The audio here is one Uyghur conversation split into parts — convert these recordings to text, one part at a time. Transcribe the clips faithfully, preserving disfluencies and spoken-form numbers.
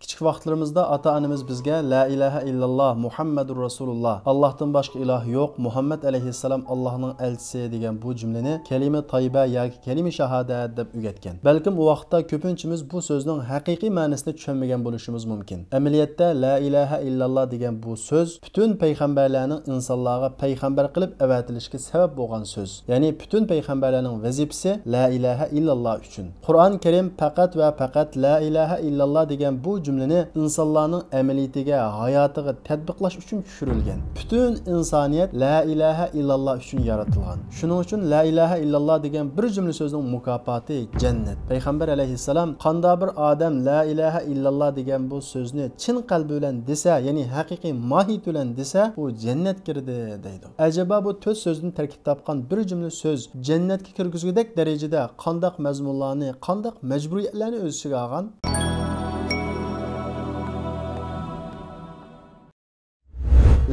كىچىك ۋاقىتلىرىمىزدا ئاتا-ئانىمىز بىزگە لا ئىلاھە ئىللاللا، مۇھەممەدۇر رەسۇلۇللا، ئاللاھتىن باشقا ئىلاھ يوق، مۇھەممەد ئەلەيھىسسالام ئاللاھنىڭ ئەلچىسى دېگەن بۇ جۈملىنى كەلىمە تايبە ياكى كەلىمە شاھادەت دەپ ئۆگەتكەن. بەلكىم ئۇ ۋاقىتتا كۆپىنچىمىز بۇ سۆزنىڭ ھەقىقىي مەنىسىنى چۈشەنمىگەن بولۇشىمىز مۇمكىن. ئەمەلىيەتتە لا ئىلاھە ئىللاللا دېگەن بۇ سۆز پۈتۈن پەيغەمبەرلەرنىڭ ئىنسانلارغا پەيغەمبەر قىلىپ ئەۋەتىلىشىگە سەۋەب بولغان سۆز. يەنى پۈتۈن پەيغەمبەرلەرنىڭ ۋەزىپىسى لا ئىلاھە ئىللاللا ئۈچۈن. قۇرئان كەرىم پەقەت ۋە پەقەت لا ئىلاھە ئىللاللا دېگەن بۇ جۈملىنى ئىنسانلارنىڭ ئەمەلىيىتىگە، ھاياتىغا تەتبىقلاش ئۈچۈن چۈشۈرۈلگەن. پۈتۈن ئىنسانىيەت لا ئىلاھە ئىللاللا ئۈچۈن يارىتىلغان. شۇنىڭ ئۈچۈن لا ئىلاھە ئىللاللا دېگەن بىر جۈملە سۆزنىڭ مۇكاپاتى جەننەت. پەيغەمبەر ئەلەيھىسسالام، قانداق بىر ئادەم لا ئىلاھە ئىللاللا دېگەن بۇ سۆزنى چىن قەلبى بىلەن دېسە، يەنى ھەقىقىي ماھىيىتى بىلەن دېسە، ئۇ جەننەتكە كىردى، دەيدۇ. ئەجەبا بۇ تۆت سۆزدىن تەركىب تاپقان بىر جۈملە سۆز جەننەتكە كىرگۈزگۈدەك دەرىجىدە قانداق مەزمۇنلارنى، قانداق مەجبۇرىيەتلەرنى ئۆز ئىچىگە ئالغان؟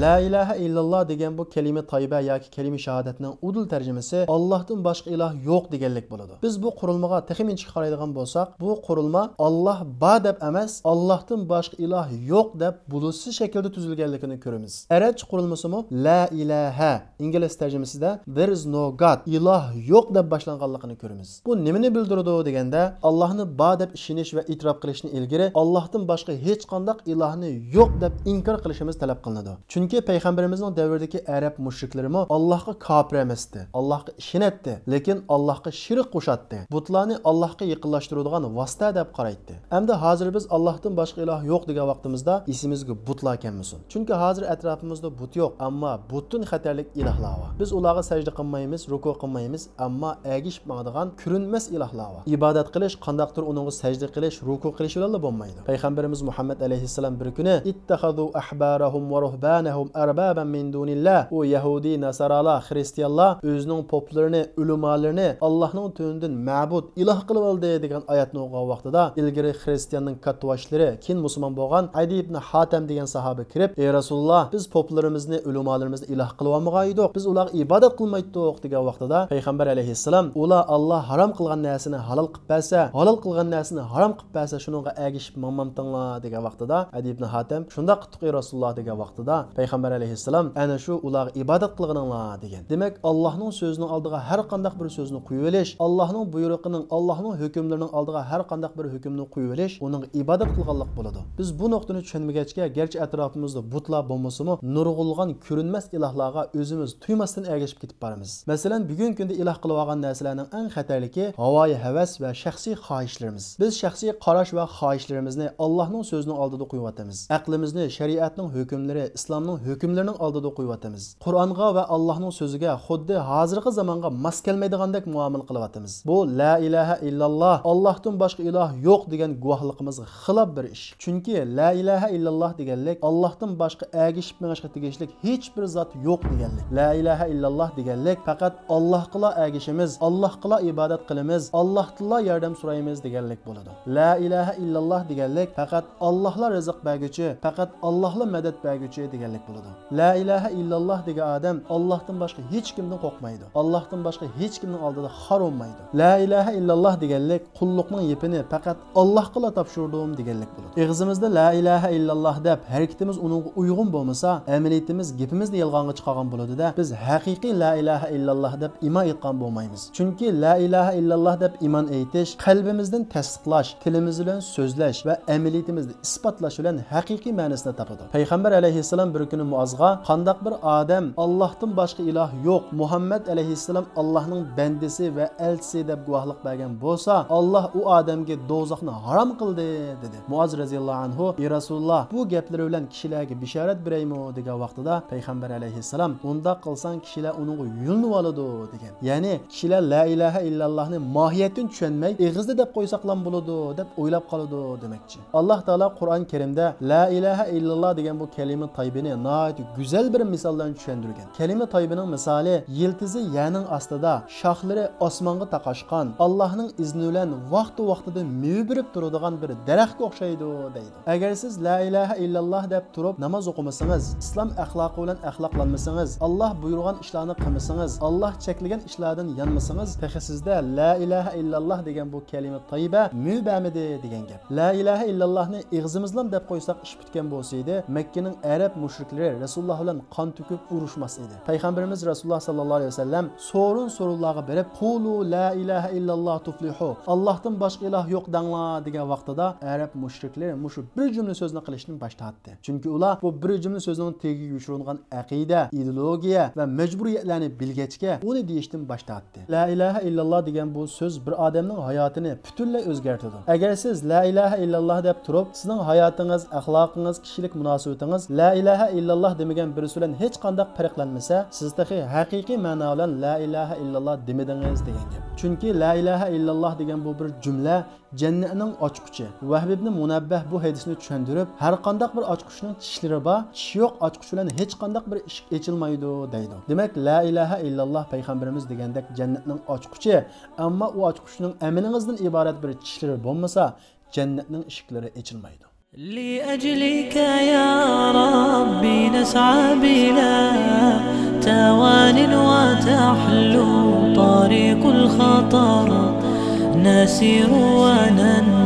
لا ئىلاھە ئىللاللا دېگەن بۇ كەلىمە تايبە ياكى كەلىمە شاھادەتنىڭ ئۇدۇل تەرجىمىسى ئاللاھتىن باشقا ئىلاھ يوق دېگەنلىك بولىدۇ. بىز بۇ قۇرۇلمىغا تېخىمۇ ئىنچىكە قارايدىغان بولساق، بۇ قۇرۇلما ئاللاھ بار دەپ ئەمەس، ئاللاھتىن باشقا ئىلاھ يوق دەپ بولۇسسىز شەكىلدە تۈزۈلگەنلىكىنى كۆرىمىز. ئەرەبچە قۇرۇلمىسىمۇ لا ئىلاھە، ئىنگلىز تەرجىمىسىدە there is no God، ئىلاھ يوق دەپ باشلانغانلىقىنى كۆرىمىز. بۇ نېمىنى بىلدۈرىدۇ دېگەندە، ئاللاھنى بار دەپ ئىشىنىش ۋە ئېتىراپ قىلىشتىن ئىلگىرى ئاللاھتىن باشقا ھېچقانداق ئىلاھنى يوق دەپ ئىنكار قىلىشىمىز تەلەپ قىلىنىدۇ. چۈنكى پەيغەمبىرىمىزنىڭ دەۋرىدىكى ئەرەب مۇشرىكلىرىمۇ ئاللاھقا كاپىر ئەمەستى، ئاللاھقا ئىشىنەتتى، لېكىن ئاللاھقا شېرىك قوشاتتى، بۇتلارنى ئاللاھقا يېقىنلاشتۇرىدىغان ۋاسىتە دەپ قارايتتى. ئەمدى ھازىر بىز ئاللاھتىن باشقا ئىلاھ يوق دېگەن ۋاقتىمىزدا ئېسىمىزگە بۇتلار كەلمىسۇن. چۈنكى ھازىر ئەتراپىمىزدا بۇت يوق، ئەمما بۇتتىن خەتەرلىك ئىلاھلار بار. بىز ئۇلارغا سەجدە قىلمايمىز، رۇكۇ قىلمايمىز، ئەمما ئەگىشىپ ماڭىدىغان كۆرۈنمەس ئىلاھلار بار. ئىبادەت قىلىش قانداقتۇر ئۇنىڭغا سەجدە قىلىش، رۇكۇ قىلىش بىلەنلا بولمايدۇ. پەيغەمبىرىمىز مۇھەممەد ئەلەيھىسسالام بىر كۈنى، اتخذوا أحبارهم ورهبانهم أربابا من دون الله، ئۇ يەھۇدىي، ناسارالار، خرىستىيانلار ئۆزىنىڭ پوپلىرىنى، ئۆلىمالىرىنى ئاللاھنىڭ تۆۋىنىدىن مەبۇد، ئىلاھ قىلىۋالدى دېگەن ئايەتنى ئوقۇغان ۋاقتىدا، ئىلگىرى خرىستىياننىڭ كاتتىباشلىرى، كېيىن مۇسۇلمان بولغان ئەدى ئىبن ھاتەم دېگەن ساھابە كىرىپ، ئەي رەسۇلۇللاھ، بىز پوپلىرىمىزنى، ئۆلىمالىرىمىزنى ئىلاھ قىلىۋالمىغان ئىدۇق، بىز ئۇلارغا ئىبادەت قىلمايتتۇق دېگەن ۋاقتىدا، پەيغەمبەر ئەلەيھىسسالام، ئۇلار ئاللاھ ھارام قىلغان نەرسىنى ھالال قىلىپ بەرسە، ھالال قىلغان نەرسىنى ھارام قىلىپ بەرسە، شۇنىڭغا ئەگىشىپ ماڭمامتىڭلار دېگەن ۋاقتىدا، ئەدى ئىبن ھاتەم، شۇنداق قىلدۇق ئەي رەسۇلۇللاھ دېگەن ۋاقتىدا، پەيغەمبەر ئەلەيھىسسالام، ئەنە شۇ ئۇلارغا ئىبادەت قىلغىنىڭلار دېگەن. دېمەك، ئاللاھنىڭ سۆزىنىڭ ئالدىغا ھەر قانداق بىر سۆزنى قويۇۋېلىش، ئاللاھنىڭ بۇيرۇقىنىڭ، ئاللاھنىڭ ھۆكۈملىرىنىڭ ئالدىغا ھەر قانداق بىر ھۆكۈمنى قويۇۋېلىش، ئۇنىڭغا ئىبادەت قىلغانلىق بولىدۇ. بىز بۇ نۇقتىنى چۈشەنمىگەچكە، گەرچە ئەتراپىمىزدا بۇتلار بولمىسىمۇ، نۇرغۇنلىغان كۆرۈنمەس ئىلاھلارغا ئۆزىمىز تۇيماستىن ئەگىشىپ كېتىپ بارىمىز. مەسىلەن، بۈگۈنكى كۈندە ئىلاھ قىلىۋالغان نەرسىلەرنىڭ ئەڭ خەتەرلىكى ھاۋايى ھەۋەس ۋە شەخسىي خاھىشلىرىمىز. بىز شەخسىي قاراش ۋە خاھىشلىرىمىزنى ئاللاھنىڭ سۆزىنىڭ ئالدىدا قويۇۋاتىمىز. ئەقلىمىزنى شەرىئەتنىڭ ھۆكۈملىرى، ئىسلامنىڭ ھۆكۈملىرىنىڭ ئالدىدا قويۇۋاتىمىز. قۇرئانغا ۋە ئاللاھنىڭ سۆزىگە خۇددى ھازىرقى زامانغا ماس كەلمەيدىغاندەك مۇئامىلە قىلىۋاتىمىز. بۇ لا ئىلاھە ئىللاللا، ئاللاھتىن باشقا ئىلاھ يوق دېگەن گۇۋاھلىقىمىزغا خىلاپ بىر ئىش. چۈنكى لا ئىلاھە ئىللاللا دېگەنلىك ئاللاھتىن باشقا ئەگىشىپ مېڭىشقا تېگىشلىك ھېچبىر زات يوق دېگەنلىك. لا ئىلاھە ئىللاللا دېگەنلىك پەقەت ئاللاھقىلا ئەگىشىمىز، ئاللاھقىلا ئىبادەت قىلىمىز، ئاللاھتىنلا ياردەم سورايمىز دېگەنلىك بولىدۇ. لا ئىلاھە ئىللاللا دېگەنلىك پەقەت ئاللاھلا رىزىق بەرگۈچى، پەقەت ئاللاھلا مەدەت بەرگۈچى دېگەنلىك بولىدۇ. لا ئىلاھە ئىللاللا دېگەن ئادەم ئاللاھتىن باشقا ھېچكىمدىن قورقمايدۇ. ئاللاھتىن باشقا ھېچكىمنىڭ ئالدىدا خار بولمايدۇ. لا ئىلاھە ئىللاللا دېگەنلىك قۇللۇقنىڭ يىپىنى پەقەت ئاللاھقىلا تاپشۇردۇم دېگەنلىك بولىدۇ. ئېغىزىمىزدا لا ئىلاھە ئىللاللا دەپ ھەرىكىتىمىز ئۇنىڭغا ئۇيغۇن بولمىسا، ئەمەلىيىتىمىز گېپىمىزنى يالغانغا چىقارغان بولىدۇ-دە، بىز ھەقىقىي لا ئىلاھە ئىللاللا دەپ ئىمان ئېيتقان بولمايمىز. چۈنكى لا ئىلاھە ئىللاللا دەپ ئىمان ئېيتىش قەلبىمىزدىن تەستىقلاش، تىلىمىز بىلەن سۆزلەش ۋە ئەمەلىيىتىمىزدە ئىسپاتلاش بىلەن ھەقىقىي مەنىسىنى تاپىدۇ. پەيغەمبەر ئەلەيھىسسالام بىر كۈنى مۇئازغا، قانداق بىر ئادەم ئاللاھتىن باشقا ئىلاھ يوق، مۇھەممەد ئەلەيھىسسالام ئاللاھنىڭ بەندىسى ۋە ئەلچىسى دەپ گۇۋاھلىق بەرگەن بولسا، ئاللاھ ئۇ ئادەمگە دوزاخنى ھارام قىلدى، دېدى. مۇئاز رەزىياللاھۇ ئەنھۇ، ئى رەسۇلۇللاھ، بۇ گەپلىرى بىلەن كىشىلەرگە بېشارەت بېرەيمۇ؟ دېگەن ۋاقتىدا پەيغەمبەر ئەلەيھىسسالام، ئۇنداق قىلساڭ كىشىلەر ئۇنىڭغا يۆلىنىۋالىدۇ، دېگەن. يەنى كىشىلەر لا ئىلاھە ئىللاللاھنى ماھىيەتتىن چۈشەنمەي، ئېغىزدا دەپ قويساقلام بولىدۇ، دەپ ئويلاپ قالىدۇ دېمەكچى. ئاللاھ تائالا قۇرئان كەرىمدە لا ئىلاھە ئىللاللا دېگەن بۇ كەلىمە تايبىنى ناھايىتى گۈزەل بىر مىسال بىلەن چۈشەندۈرگەن. كەلىمە تايىبىنىڭ مىسالى يىلتىزى يەرنىڭ ئاستىدا، شاخلىرى ئاسمانغا تاقاشقان، ئاللاھنىڭ ئىزنى بىلەن ۋاقتى-ۋاقتىدا مېۋە بېرىپ تۇرىدىغان بىر دەرەخكە ئوخشايدۇ، دەيدۇ. ئەگەر سىز لا ئىلاھە ئىللاللاھ دەپ تۇرۇپ ناماز ئوقۇمىسىڭىز، ئىسلام ئەخلاقى بىلەن ئەخلاقلانمىسىڭىز، ئاللاھ بۇيرۇغان ئىشلارنى قىلمىسىڭىز، ئاللاھ چەكلىگەن ئىشلاردىن يانمىسىڭىز، تېخى سىزدە لا ئىلاھە ئىللاللاھ دېگەن بۇ كەلىمە تايىبە مېۋە بەرمىدى دېگەن گەپ. لا ئىلاھە ئىللاللاھنى ئېغىزىمىزلام دەپ قويساق ئىش پۈتكەن بولسا ئىدى، مەككىنىڭ ئەرەب مۇشرىكلىرى رەسۇلۇللاھ بىلەن قان تۆكۈپ ئۇرۇشماس ئىدى. پەيغەمبىرىمىز رەسۇلۇللاھ ساللاللاھۇ ئەلەيھى ۋەسەللەم سورۇن سورۇنلارغا بېرىپ، «قۇلۇ لا ئىلاھە ئىللاللاھ تۇفلىھۇ، ئاللاھتىن باشقا ئىلاھ يوق دەڭلار» دېگەن ۋاقتىدا ئەرەب مۇشرىكلىرى مۇشۇ بىر جۈملە سۆزنى قىلىشتىن باش تارتتى. چۈنكى ئۇلار بۇ بىر جۈملە سۆزنىڭ تېگىگە يوشۇرۇنغان ئەقىدە، ئىدېئولوگىيە ۋە مەجبۇرىيەتلەرنى بىلگەچكە، ئۇنى دېيىشتىن باش تارتتى. لا ئىلاھە ئىللاللاھ دېگەن بۇ سۆز بىر ئادەمنىڭ ھاياتىنى پۈتۈنلەي ئۆزگەرتىدۇ. ئەگەر سىز لا ئىلاھە ئىللاللاھ دەپ تۇرۇپ، سىزنىڭ ھاياتىڭىز، ئەخلاقىڭىز، كىشىلىك مۇناسىۋىتىڭىز لا ئىلاھە ئىللاللاھ دېمىگەن بىرسى بىلەن ھېچقانداق پەرقلەنمىسە، سىز تېخى ھەقىقىي مەنا بىلەن لا ئىلاھە ئىللاللاھ دېمىدىڭىز دېگەن گەپ. چۈنكى لا ئىلاھە ئىللاللاھ دېگەن بۇ بىر جۈملە جەننەتنىڭ ئاچقۇچى. ۋەھب ئىبنى مۇنەببەھ بۇ ھەدىسنى چۈشەندۈرۈپ، ھەر قانداق بىر ئاچقۇچنىڭ چىشلىرى بار، چىشى يوق ئاچقۇچ بىلەن ھېچقانداق بىر ئىشىك ئېچىلمايدۇ، دەيدۇ. دېمەك، لا ئىلاھە ئىللاللاھ پەيغەمبىرىمىز دېگەندەك جەننەتنىڭ ئاچقۇچى. ئەمما ئۇ ئاچقۇچنىڭ ئەمىنىڭىزدىن ئىبارەت بىر چىشلىرى بولمىسا، جەننەتنىڭ ئىشىكلىرى ئېچىلمايدۇ. لأجلك يا ربي نسعى بلا توان وتحلو طريق الخطر نسير وننهى